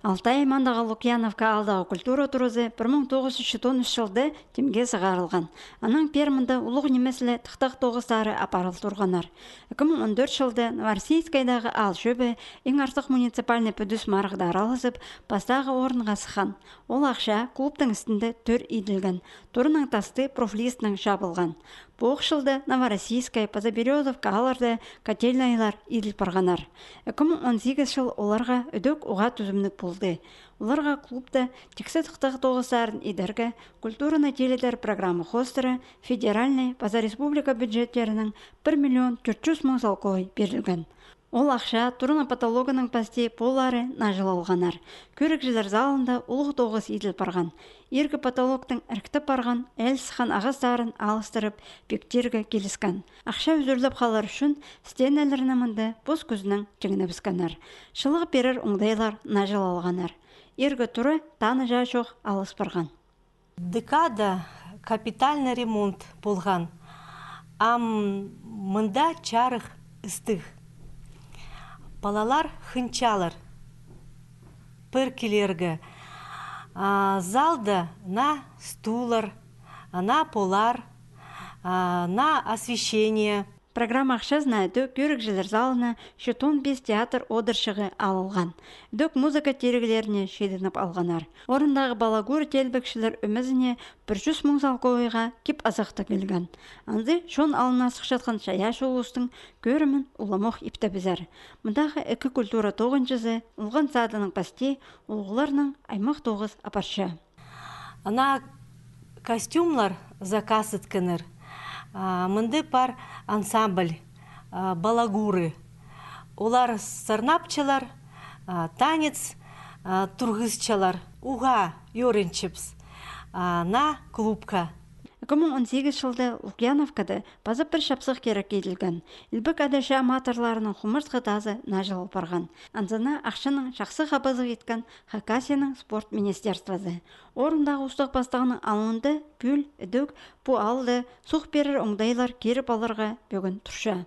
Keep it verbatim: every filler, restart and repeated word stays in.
Алтай аймағындағы Лукьяновка аалдағы культура туразы пір муң тоғыс чӱс читон ӱс чылда тимге сығарылған. Анаң пеер мында улуғ нимес ле тыхтағ тоғыстары апарыл турғаннар. Ікі муң он тӧрт чылда Новороссийскайдағы аал чӧбі иң артых муниципальный пӱдӱс марығда аралазып, пастағы орынға сыххан. Ол ахча клубтың істінде тӧр иділген. Турының тасты профлистнең чабылған. Пу ох чылда Новороссийскай паза Берёзовка аалларда котельнайлар иділ парғаннар. Ікі муң он сигіс чыл оларға ідӧк уғаа тӱзімніг полды. Оларға клубта тиксі тыхтағ тоғыстарын идерге культураны тилідер программа хоостыра федеральнай паза республика бюджеттерінең пір миллион тӧрт чӱс муң салковай пирілген. Ол ахча турының потологының пасти полары наҷылалғаннар. Кӧрігҷілер залында улуғ тоғыс иділ парған. Иргі потологтың іріктеп парған, ел сыххан ағастарын алыстырып, пиктирге киліскен. Ахча ӱзӱрлеп халар ӱчӱн стенелерні мында пос кӱзінең тиңнебіскеннер. Чылығ пирер оңдайлар наҷылалғаннар. Иргі тура таныҷа чох алыс парған. Декада капитальный ремонт полған. Ам мында чарых істіг. Палалар хынчалар пір килерге. А, залда на стуллар, на поллар, а, на освещение. Программа ахчазына ідӧк кӧрігҷілер залына читон пис театр одырчығы алылған. Ідӧк музыка тиріглеріне чидініп алғаннар. Орындағы Балагур теелбекчілер ӧмезіне пір чӱс муң салковайға кип-азахтығ килген. Анзы чон алнына сыхчатхан чайаачы улустың кӧрімін уламох иптебізер. Мындағы ікі культура тоғынҷызы олған садының пасти улуғларның аймах тоғыс апарча. Ана костюмлар заказ іткеннер. А, мында пар ансамбль, а, Балагуры. Олар сарнапчалар, а, танец, а, турғысчалар. Уғаа ӧрінчебіс, а, на клубха. Ікі муң он сигіс чылда Лукьяновкада паза пір чапсых кирек иділген. Илбек Ада чаа матырларының хумартхы тазы наҷылал парған. Анзына ахчаның чахсы хабазығ иткен Хакасияның спорт министерствозы. Орындағы устағ-пастағның алнында пӱӱл ідӧк пу аалда суғ пирер оңдайлар киріп аларға пӧгін турча.